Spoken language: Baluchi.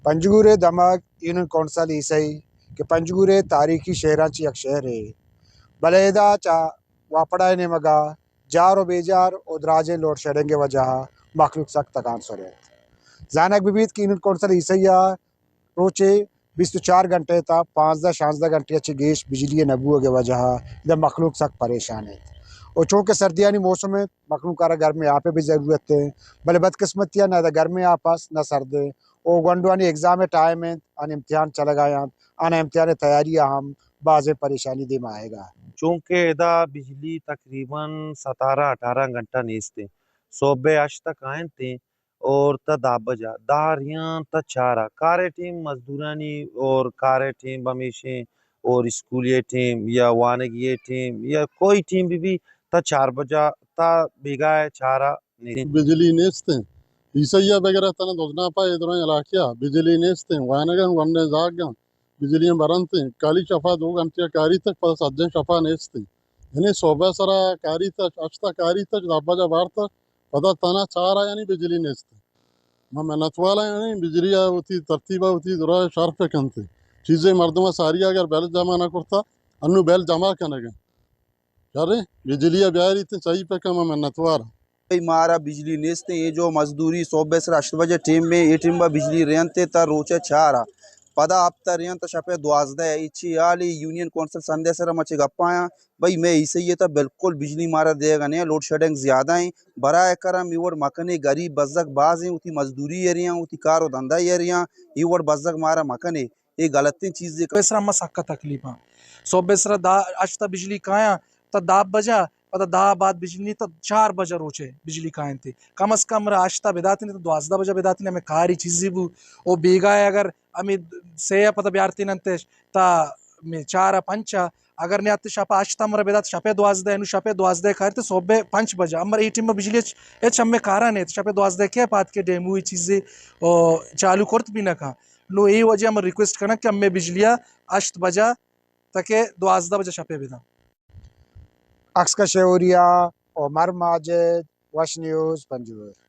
پنجگور ءِ دمگ یونین کونسل ایسئی کہ پنجگور ءِ تاریخی شہراں چہ یک شہرے، بلے ادا چہ واپڈا ءِ نیمگا جار و بیجار و دراجیں لوڈ شیڈنگ ءِ وجہ ءَ مخلوق سک تکانسر انت۔ زانگ بہ بیت کہ یونین کونسل ایسئی ءَ روچے بیست و چار گھنٹہ تا پانزدہ شانزدہ گھنٹہ چہ گیش بجلی ءِ نہ بوگ ءِ وجہ ءَ ادا مخلوق سک پریشان انت۔ و چونکہ سردیانی موسم انت، مخلوق ءَ را گرمیں آپ ءِ بھی ضرورت انت، بلے بدقسمتی ءَ نہ ادا گرمیں آپ است نہ سردیں۔ و گونڈوانی ایگزام ءِ ٹائم انت، آن امتحان چلگا انت، آن امتحان ءِ تیاری ءَ ہم بازیں پریشانی دیما آئیگا۔ چونکہ ادا بجلی تقریباً ستارہ اٹھارہ گھنٹہ نیست انت، صبح ہشت ءَ کاینت انت اور تا دہ بجہ، دہ ریاں تا چار ءَ۔ کارے ٹیم مزدورانی اور کارے ٹیم ہمیشیں اور اسکولی ٹیم یا وانگی ٹیم یا کوئی ٹیم بھی بھی تا چار بجہ تا بیگاہ چار ءَ نیست۔ بجلی نیست انت۔ ایسئی ءَ بگر تنا دزناپا اے درائیں علاقہ ءَ بجلی نیست انت۔ وانگاں گونڈیں زاگاں بجلی برنت انت۔ کالی شپا دو گھنٹہ کاریتگ، پدا سجیں شپا نیست انت۔ یعنی صبح سرا کاریتگ، ہشت ءَ کاریتگ، دہ بجہ بارتگ، پدا تنا چار ءَ یعنی بجلی نیست۔ ما منتوار آں، یعنی بجلی ءَ وتی ترتیب ءَ وتی درا شرپ کنت۔ چیزے مردم ءَ ساری اگر بل جمع نہ کرتا، انو بل جمع کنگ ءَ۔ شریں، بجلی ءَ بیاریت، صحیح پکا، ما منتوار آں۔ بھئی، مارا بجلی نیست، اے جو مزدوری صبح سر ہشت بجے ٹیم میں، اے ٹیم با بجلی رینت تا روچے چار ءَ۔ پدا ہپتہ رینت شپے دوازدہ ءَ۔ اے چی حالی؟ یونین کونسل سندھ ءِ سرا ما چے گپایاں؟ بھئی، مئے ایسئی ءَ تا بالکل بجلی مارا دیگا نہیں، لوڈ شیڈنگ زیادہ ہیں۔ برائے کرم اے وڑ مکنے، غریب بزگ باز ہیں، وتی مزدوری ءَ ریاں، وتی کار و دھندا ءَ ریاں، اے وڑ بزگ مارا مکنے۔ اے غلطیں چیزے۔ صبح سرا ما سکا تکلیف آں۔ صبح سرا دا ہشت ءَ بجلی کایاں تا دہ بجہ، پدا دہ بعد بجلی نہیں تا چار بجہ روچے بجلی کاینت۔ کم از کم را ہشت ءَ بداتیں تا دوازدہ بجہ بداتیں، ہمیں کاری چیزی بو۔ او بیگاہ اگر ہمیں سے ءَ پدا بیارتیں انتش تا ہمیں چار ءَ پنچ ءَ، اگر نیات شپ ءَ ہشت ءَ ہمرا بدات، شپ ءَ دوازدہ، انو شپ ءَ دوازدہ کاریت صبح پنچ بجہ، ہمرا اے ٹیم بجلی ہچ، ہچ ہمیں کارا نیت، شپ ءَ دوازدہ کے پاد کے ڈیمو اے چیزے او چالو کرت بھی نہ کن۔ نو اے وجہ ہم ریکویسٹ کناں کہ ہمیں بجلی ءَ ہشت بجہ تک دوازدہ بجہ شپ ءَ بداں۔ عکس کش اوریا، عمر ماجد، وش نیوز، پنجگور۔